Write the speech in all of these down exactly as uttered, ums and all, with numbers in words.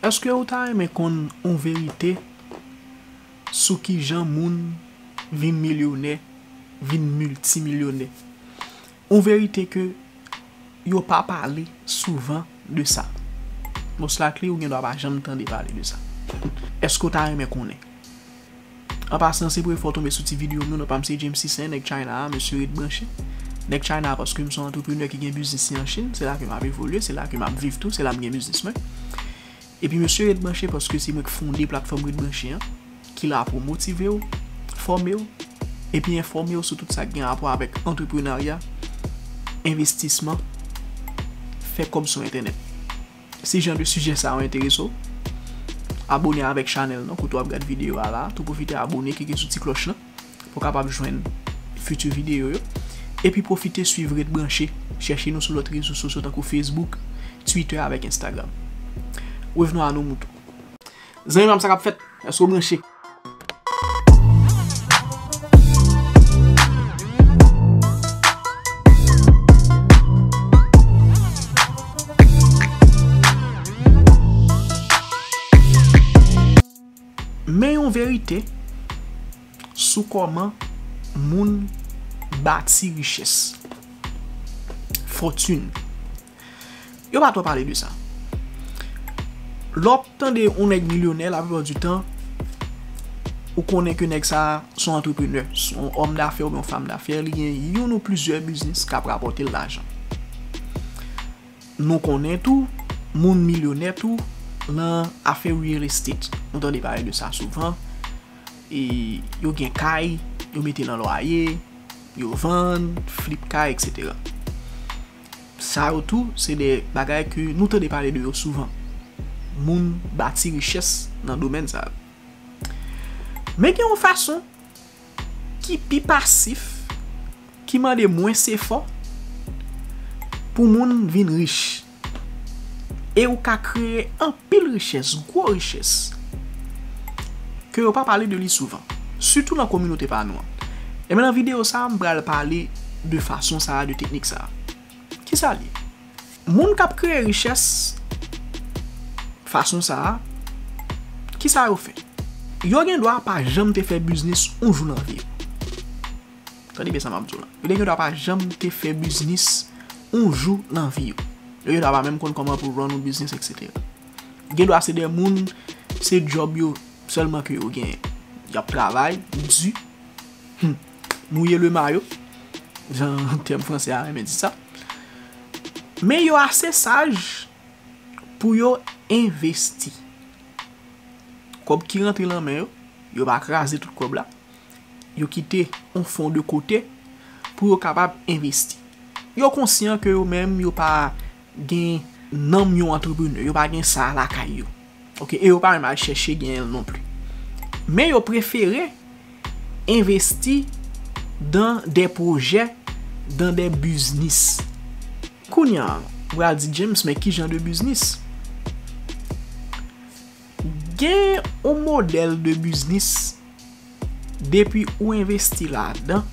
Èske ou ta renmen konn yon verite sou kijan moun vin milyonè, vin miltimilyonè? Yon verite ke yo pa pale souvan de sa. Most likely, ou gen dwa pa janm tande pale de sa. Èske ou ta renmen konnen? An pasan, se premye fwa w tonbe sou ti videyo m yo, non pa m se James Cisen, nèg China a, mesye ret branche. Nèg China a paske m se yon antreprenè ki gen biznis li an Chin, se la ke m ap evolye, se la ke m ap viv tou, se la m gen biznis mwen. Epi mesye ret branche paske se mwen k fonde platfòm Ret Branche an, ki la pou motive w, fòme w, epi enfòme w sou tout sa k gen rapò avèk antreprenarya, envestisman, fè kòb sou entènèt. Si jan de sijè sa yo enterese w, abone avèk chanèl nan kote w ap gad videyo a la, tou pwofite abone, klike sou ti klòch lan pou w kapab jwenn fiti videyo yo. Epi pwofite swiv Ret Branche, chèche nou sou lòt rezo sosyo tankou Facebook, Twitter avèk Instagram. Revenons à nos moutons. Zanmi pa m, sa k ap fèt? Èske w branche? Men yon verite sou kòman moun bati richès, fòtin. Yo pa twò pale de sa. Lè w ap tande yon nèg milyonè, laplipa di tan, ou konnen ke nèg sa a se yon antreprenè, se yon òm dafè oubyen yon fanm dafè, li gen youn ou plizyè biznis k ap rapòte l lajan. Nou konnen tou, moun milyonè tou nan afè real estate. Nou tande pale de sa souvan. E yo gen kay, yo mete nan lwaye, yo vann, flip kay, etsetera. Sa yo tou, se de bagay ke nou tande pale de yo souvan. Moun bati richès nan domèn sa yo. Men gen yon fason ki pi pasif, ki mande mwens efò pou moun vin rich. E ou ka kreye anpil richès, gwo richès, ke yo pa pale de li souvan, sitou nan kominote pa nou an. Ebyen, nan videyo sa a, m pral pale de fason sa a, de teknik sa a. Kisa l ye? Moun k ap kreye richès fason sa a, kisa yo fè? Yo gen dwa pa janm te fè biznis yon jou nan vi yo. Tande byen sa m ap di w la. Yo te gen dwa pa janm te fè biznis yon jou nan vi yo. Yo gen dwa pa menm konn kòman pou run yon biznis, etsetera. Gen dwa se de moun, se djòb yo sèlman ke yo genyen. Y ap travay di, hmm, mouye le mayo, jan tèm franse a renmen di sa. Men yo ase saj pou yo envesti. Kòb ki rantre nan men yo, yo pa kraze tout kòb la. Yo kite yon fon de kote pou yo kapab envesti. Yo konsyan ke yo menm, yo pa gen nanm yon antreprenè, yo pa gen sa lakay yo. Oke, e yo pa menm al chèche genyen l non pli. Men yo prefere envesti dans des projets, dans des business. Kounye a, ou pral di, James, men ki jan de biznis? Gen yon modèl de biznis, depi ou envesti ladan,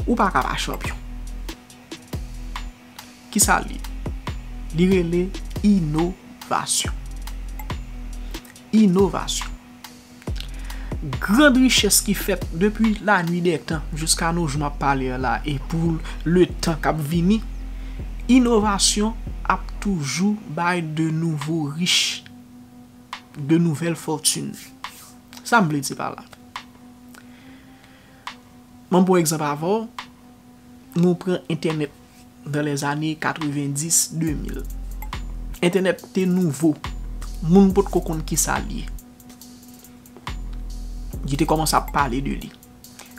ou pa ka pa chanpyon. Kisa l ye? Li rele inovasyon. Inovasyon. Grand richès ki fèt depi la nuit des temps jiska nos jours m ap pale a la e pou le tan k ap vini, inovasyon ap toujou bay de nouvo rich, de nouvèl fòtin. Sa m vle di pa la? Ban m pran egzanp avè w, nou pran entènèt dans les années quatre-vingt-dix, deux mille. Entènèt te nouvo. Moun potko konn kisa l ye. Yo te kòmanse ap pale de li.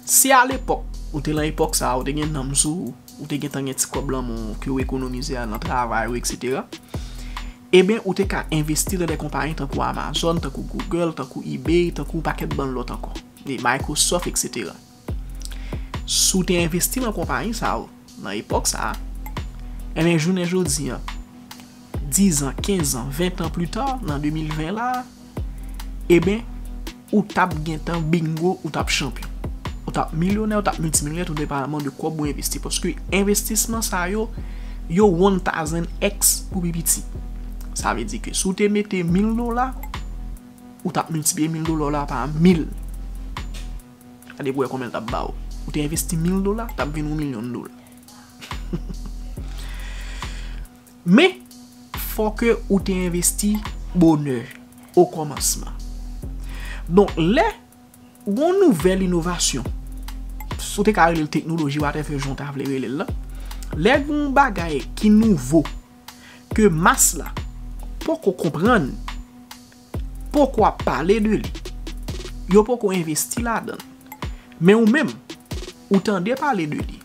Si alepòk, ou te lan epòk sa a, ou te gen nanm sou ou, ou te gentan gen ti kòb lan men w ke w ekonomize a nan travay ou, etsetera, ebyen, ou te ka envesti nan de konpayi tankou Amazon, tankou Google, tankou eBay, tankou yon pakèt bann lòt ankò, e Microsoft, etsetera. Si w te envesti nan konpayi sa yo, nan epòk sa a, ebyen, jounen jodi an, diz an, kenz an, ven an pli ta, nan de mil ven la, ebyen, ou t ap gentan bingo, ou t ap chanpyon. Ou t ap milyonè, ou t ap miltimilyonè, tou depandaman de kòb ou envesti. Paske envestisman sa yo, yo one thousand X pou pi piti. Sa vle di ke si w te mete mil dola, ou t ap miltipliye mil dola w la pa mil. Gade pou w wè konbyen l t ap ba w. Ou te envesti mil dola, t ap vin yon milyon dola. Men, fò ke ou te envesti bonè, o kòmansman. Donk, lè gon nouvèl inovasyon, si w te ka rele l teknoloji, whatever jan w ta vle rele l la, lè gon bagay ki nouvo, ke mas la poko konprann, poko ap pale de li, yo poko envesti ladan l. Men ou menm, ou tande pale de li.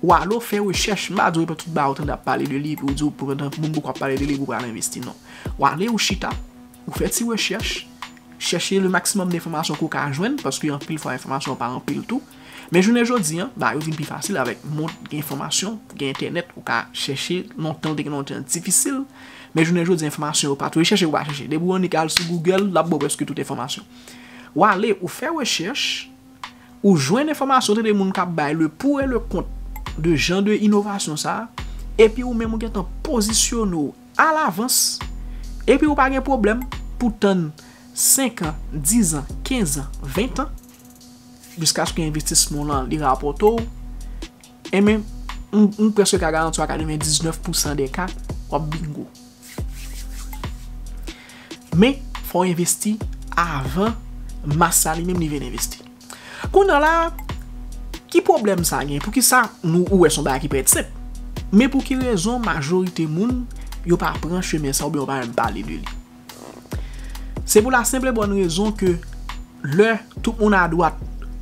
W ale w fè rechèch, m pa di w reprann tout bagay ou tande ap pale de li, epi w di w pou moun poko ap pale de li, pou w pral envesti, non. W ale, ou chita, ou fè ti rechèch, chèche le maximum de enfòmasyon ke w ka jwenn, paske anpil fwa enfòmasyon pa anpil tou. Men jounen jodi a, bagay yo vin pi fasil avèk mond, gen enfòmasyon, gen entènèt, ou ka chèche, lontan l te gen lontan difisil. Men jounen jodi a, enfòmasyon yo patou. Ou chèche ou pa chèche. Depi w annik al sou Google, l ap ba w prèske tout enfòmasyon. W ale, ou fè rechèch, ou jwenn enfòmasyon, tande moun k ap bay le pour et le contre de jan de inovasyon sa a, epi ou menm ou gentan pozisyone w alavans, epi ou pa gen pwoblèm pou tann senk an, diz an, kenz an, ven an, jiskaske envestisman w lan li rapòte w, enben, m, m prèske ka garanti w a katrevendiznèf pousan dè ka, w ap bingo. Men, fò w envesti avan mas sa li menm li vin envesti. Kounye a la, ki pwoblèm sa gen? Poukisa nou, ou wè se yon bagay ki parèt senp? Men pou ki rezon majorite moun, yo pa pran chemen sa oubyen yo pa menm pale de li? Se pou la senp e bòn rezon ke lè tout moun adwat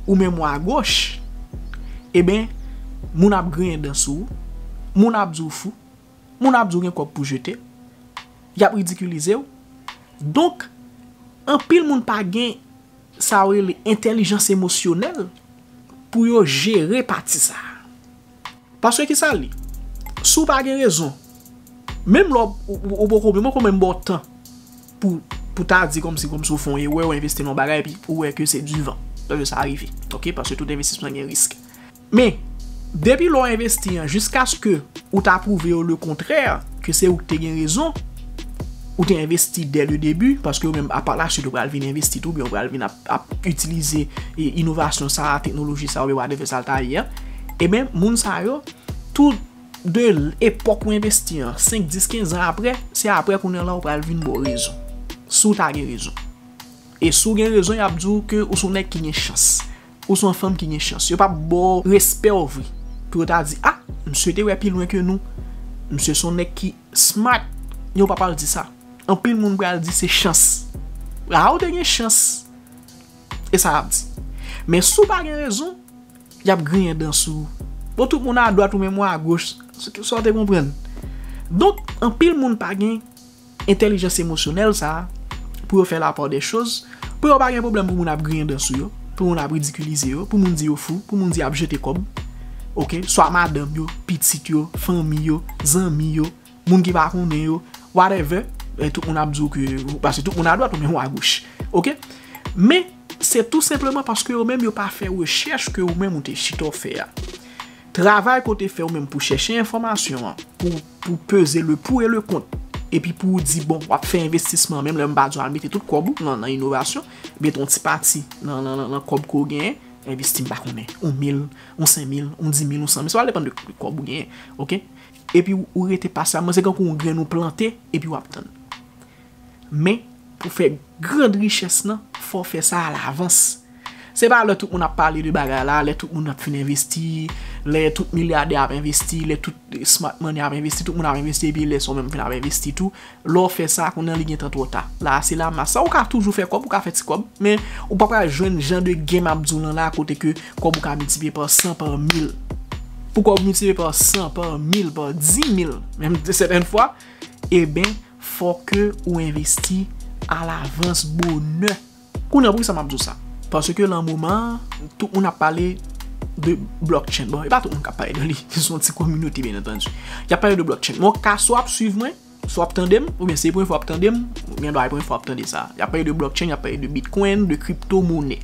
ou menm ou agoch, eben, moun ap griyen dan sou ou, moun ap di w fou, moun ap di w gen kòb pou jete, y ap ridikilize w. Donk, anpil moun pa gen sa yo rele entèlijans emosyonèl pou yo jere pati sa a. Paske ki sa l ye? Si w pa gen rezon, menm lè w, ou, ou, ou poko, menm poko menm ba w tan pou, pou ta di kòmsi, kòmsi w fè yon erè, w envesti nan yon bagay, epi ou wè ke se divan. Paske sa rive, oke? Paske tout envestisman gen risk. Men, depi lè w envesti an, jiskaske ou ta pwouve yo le kontrè, ke se ou ki te gen rezon, ou te envesti dès le début, paske ou menm, apa la suite, ou pral vin envesti tou, oubyen ou pral vin ap, ap itilize, e, inovasyon sa a, teknoloji sa a, oubyen whatever sa l ta ye a, eben, moun sa yo, tout de l-, epòk ou envesti an, senk, dis, kenz an apre, se apre kounye a la ou pral vin ba w rezon. Si w ta gen rezon. E si w gen rezon, y ap di w ke ou se yon nèg ki gen chans. Ou se yon fanm ki gen chans. Yo p ap ba w respè w vre. Pou yo ta di, "Ah, misye te wè pi lwen ke nou. Misye se yon nèg ki smart." Yo p ap al di sa. Anpil moun pral di se chans. Ah, ou te gen chans. E sa y ap di. Men si w pa gen rezon, y ap griyen dan sou ou. Bon, tout moun adwat ou menm ou agoch. Sa w te konprann. Donk, anpil moun pa gen entèlijans emosyonèl sa a, pou yo fè la part des choses, pou yo pa gen pwoblèm pou moun ap griyen dan sou yo, pou moun ap ridikilize yo, pou moun di yo fou, pou moun di y ap jete kòb. Oke? Swa madanm yo, pitit yo, fanmi yo, zanmi yo, moun ki pa konnen yo, whatever, e, tout moun ap di w ke, paske tout moun adwat ou menm ou agoch. Oke? Men, se tou senpleman paske yo menm yo pa fè rechèch ke ou menm ou te chita w fè a. Travay ke w te fè ou menm pou chèche enfòmasyon an, pou, pou peze le pour et le contre, epi pou w di, bon, w ap fè envestisman, menm lè m pa di w al mete tout kòb ou nan, nan inovasyon, mete yon ti pati nan, nan, nan, nan kòb ke w genyen, envesti m pa konnen, yon mil, yon senk mil, yon dis mil, yon san mil, sa va depann de kòb ou genyen, oke? Epi ou, ou rete pasyèman, se kankou yon grenn ou plante, epi w ap tann. Men, pou fè grand richès lan, fò w fè sa alavans. Se pa lè tout moun ap pale de bagay la, lè tout moun ap fin envesti, lè tout milyadè ap envesti, lè tout smart money ap envesti, tout moun ap envesti, epi lè sa w menm fin ap envesti tou. Lè w fè sa, kounye a li gentan twò ta. La, se la mas. Sa, ou ka toujou fè kòb, ou ka fè ti kòb, men ou pa pral jwenn jan de gen m ap di w lan la, kote ke kòb ou ka miltipliye pa san, pa mil. Pou kòb miltipliye pa san, pa mil, pa dis mil, menm sètèn fwa, eben, fò ke ou envesti alavans bonè. Kounye a, poukisa m ap di w sa? Paske lan moman an, tout moun ap pale de blockchain. Bon, e pa tout moun k ap pale de li. Se yon ti kominote, byen antandi. Y ap pale de blockchain. Men w ka swa ap swiv mwen, swa ap tande m, oubyen se premye fwa w ap tande m, oubyen dwa e premye fwa w ap tande sa. Y ap pale de blockchain, y ap pale de Bitcoin, de kripto monè.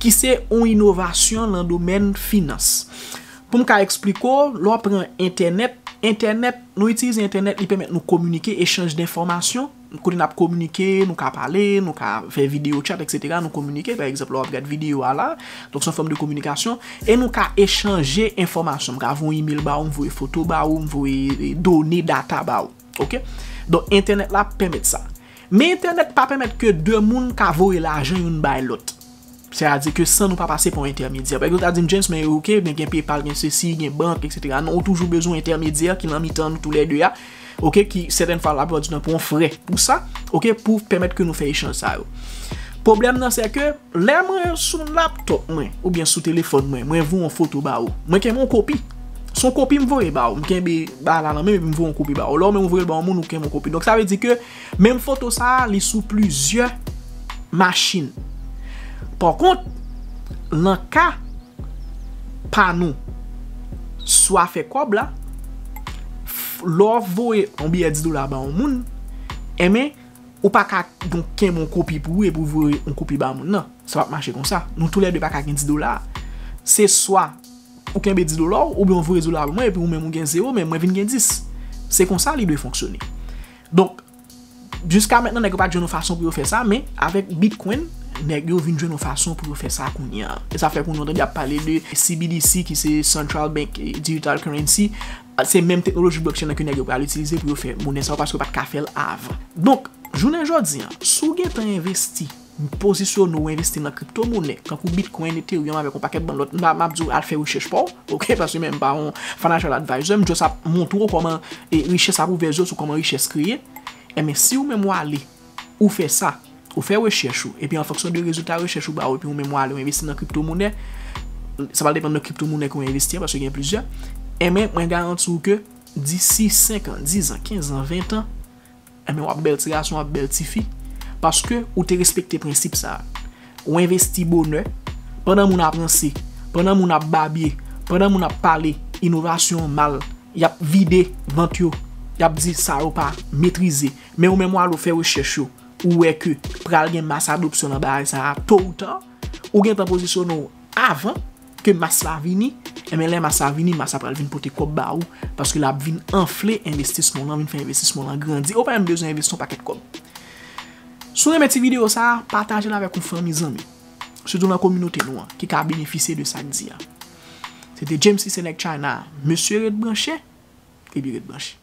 Ki se yon inovasyon lan domèn finans. Pou m ka eksplike w, lè w pran entènèt, Entènèt, nou itilize entènèt, li pèmèt nou kominike, echanj de enfòmasyon. Kote n ap kominike, nou ka pale, nou ka fè videyo chat, etsetera. Nou kominike, pa egzanp, lè w ap gad videyo a la, donk se yon fòm de kominikasyon, e nou ka echanje enfòmasyon. M ka voye imèl ba ou, m voye foto ba ou, m voye, e, done, data ba ou. Oke? Donk, entènèt la pèmèt sa. Men entènèt pa pèmèt ke de moun ka voye lajan youn bay lòt. Sètadi ke san nou pa pase pa yon entèmedyè. Pa egzanp, ta di m, James, men oke, men gen PayPal, gen sesi, gen bank, etsetera. Non, ou toujou bezwen entèmedyè ki nan mitan nou toulède a. Oke, ki sètèn fwa, laplipatitan, pran frè pou sa. Oke, pou pèmèt ke nou fè echanj sa yo. Pwoblèm nan, se ke lè mwen sou laptop mwen, oubyen sou telefòn mwen, mwen voye yon foto ba ou. Mwen kenbe yon kopi. Se yon kopi m voye ba ou. M kenbe ba la nan men m, epi m voye yon kopi ba ou. Lè w menm ou voye l ba yon moun, ou kenbe yon kopi. Donk, sa vle di ke menm foto sa a, li sou plizyè machin. Pa kont, nan ka pa nou, sou afè kòb la, f-, lè w voye yon biyè dis dola ba yon moun, enben, ou pa ka donk kenbe yon kopi pou ou epi w voye yon kopi ba moun nan. Sa p ap mache konsa. Nou toulède pa ka gen dis dola. Se swa ou kenbe dis dola w, oubyen w voye dis dola ba mwen, epi ou menm ou gen zewo, men mwen vin gen dis. Se konsa li dwe fonksyone. Donk, jiska mentnan, nèg yo pa t jwenn yon fason pou yo fè sa, men avèk Bitcoin, nèg yo vin jwenn yon fason pou yo fè sa kounye a. E sa fè kounye a w tande y ap pale de C B D C, ki se Central Bank Digital Currency. Se menm teknoloji blockchain nan ke nèg yo pral itilize pou yo fè monè sa yo, paske yo pa t ka fè l avan. Donk, jounen jodi a, si w gentan envesti, pozisyone w envesti nan kriptomonè, tankou Bitcoin, Ethereum, avèk yon pakèt bann lòt, m pa, m ap di w al fè rechèch pa w, oke, paske menm m pa yon financial advisor, m just ap montre w kòman, e, richès ap ouvè zye w sou kòman richès kreye. Enben, si w menm w ale, ou fè sa, ou fè rechèch ou, epi an fonksyon de rezilta rechèch ou ba ou, epi ou menm w ale w envesti nan kriptomonè, sa pral depann de kriptomonè ke w envesti an, paske gen plizyè, enben, mwen garanti w ke disi senk an, dis an, kenz an, ven an, enben, w ap bèl ti gason, w ap bèl ti fi, paske ou te respekte prensip sa a. Ou envesti bonè, pandan moun ap ranse, pandan moun ap babye, pandan moun ap pale inovasyon an mal, y ap vide vant yo, y ap di sa yo pa metrize. Men ou menm w ale w fè rechèch yo, ou wè ke pral gen mas adopsyon nan bagay sa a, to ou ta, ou gentan pozisyone w avan ke mas la vini, enben lè mas la vini, mas la pral vin pote kòb ba ou, paske l ap vin anfle envestisman w lan, vin fè envestisman w lan grandi, ou pa menm bezwen envesti yon pakèt kòb. Si w renmen ti videyo sa a, pataje l avèk yon fanmi zanmi, sitou nan kominote nou an, ki ka benefisye de sa k di a. Se te James Senèk China, mesye ret branche, epi ret branche.